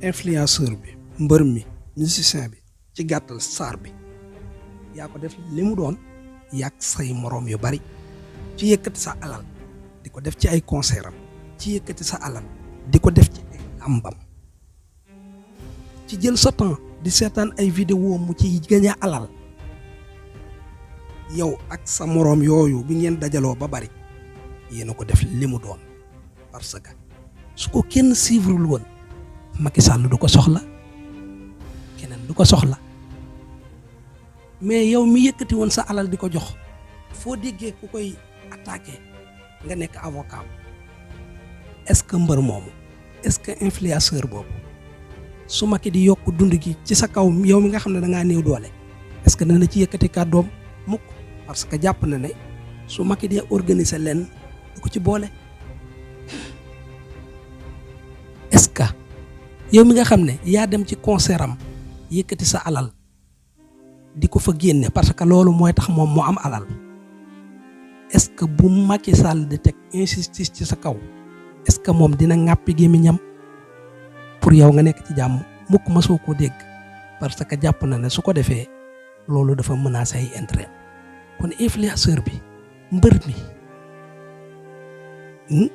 influenceur bi mbër mi musicien bi ci gàttal star bi yaa ko def li mu doon yàq say moroom yu bari ci yëkkati sa alal di ko def ci ay concert am ci yëkkati sa alal di ko def ci ay làmbam ci jël sa temps di seetaan ay vidéo mu ci gañe alal yow ak sa moroom yooyu bi ngeen dajaloo ba bari yéen a ko def li mu doon parce que su ko kenn suivrul woon Macky Sall du ko soxla keneen du ko soxla mais yow mi yëkkati woon sa alal di ko jox foo déggee ku koy attaqué nga nekk avocat est-ce que mbër moomu est-ce que influenceur boobu su Macky di yokk dund gi ci sa kaw yow mi nga xam ne da ngaa néew doole est-ce que dana ci yëkkati kàddoom mukk parce que jàpp na ne su Macky di organiser leen du ko ci boole est-ce que yow mi nga xam ne yaa dem ci concert am yëkkati sa alal di ko fa génne parce que loolu mooy tax moom moo am alal est-ce que bu Macky Sall di teg injustice ci sa kaw est-ce que moom dina ŋàppi gémmiñam pour yow nga nekk ci jàmm mukk ma soo koo dégg parce que jàpp na ne su ko defee loolu dafa menacer ay intérêt kon influenceur bi mbër mi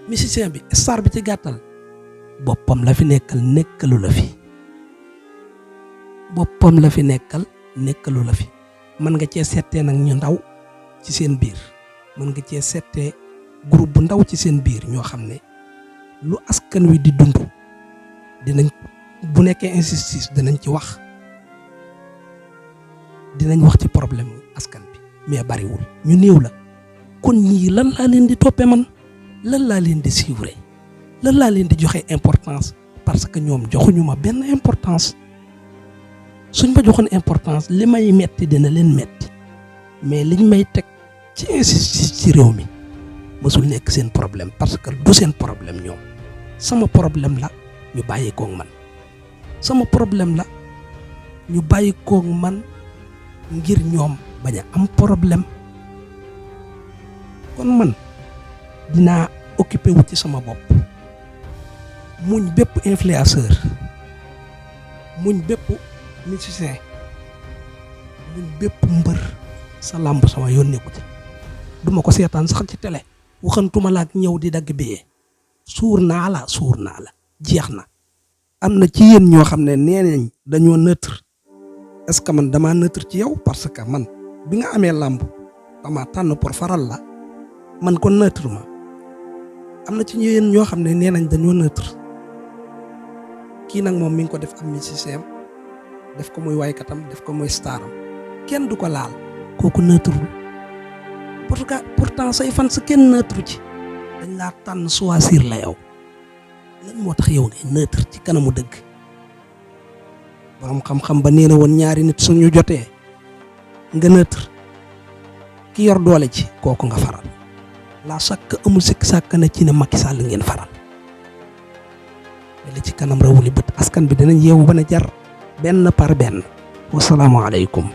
musicien bi star bi ci gàttal boppam la fi nekkal nekkalu la fi boppam la fi nekkal nekkalu la fi mën nga cee settee nag ñu ndaw ci seen biir mën nga cee settee groupe bu ndaw ci seen biir ñoo xam ne lu askan wi di dund dinañ bu nekkee injustice dinañ ci wax ci problème askan bi mais bariwul ñu néew la kon ñii lan laa leen di toppee man lan laa leen di suivre lan laa leen di joxe importance parce que ñoom joxuñu ma benn importance suñ ma joxoon importance li may metti dina leen metti mais liñ may teg ci injustice ci réew mi mësul nekk seen problème parce que du seen problème ñoom sama problème la ñu bàyyi koog man sama problème la ñu bàyyi koog man ngir ñoom bañ a am problème kon man dinaa occupé wu ci sama bopp muñ bépp influenceur muñ bépp musicien muñ bépp mbër sa làmb sama yónnee ko ci duma ko seetaan sax ci télé waxantuma la ak ñëw di dagg biyee suur naa la jeex na. am na ci yéen ñoo xam ne nee nañ dañoo neutre est-ce que man damaa neutre ci yow parce que man bi nga amee làmb dama tànn pour faral la man kon neutre ma am na ci yéen ñoo xam ne nee nañ dañoo neutre kii nag moom mi ngi ko def am musicien def ko muy waykatam def ko muy staram kenn du ko laal kooku neutrewul pourtant say fan sa kenn neutre ci dañ laa tànn choisir la yow lan moo tax yow ngay neutre ci kanamu dëgg borom xam-xam ba nee na woon ñaari nit suñu jotee nga neutre ki yor doole ci kooku nga faral la sàkk amul sikk sàkk na ci ne Macky Sall ngeen faral li ci kanam rawuli bët askan bi dinañ yeewu ba ne jar benn par benn wasalaamaaleykum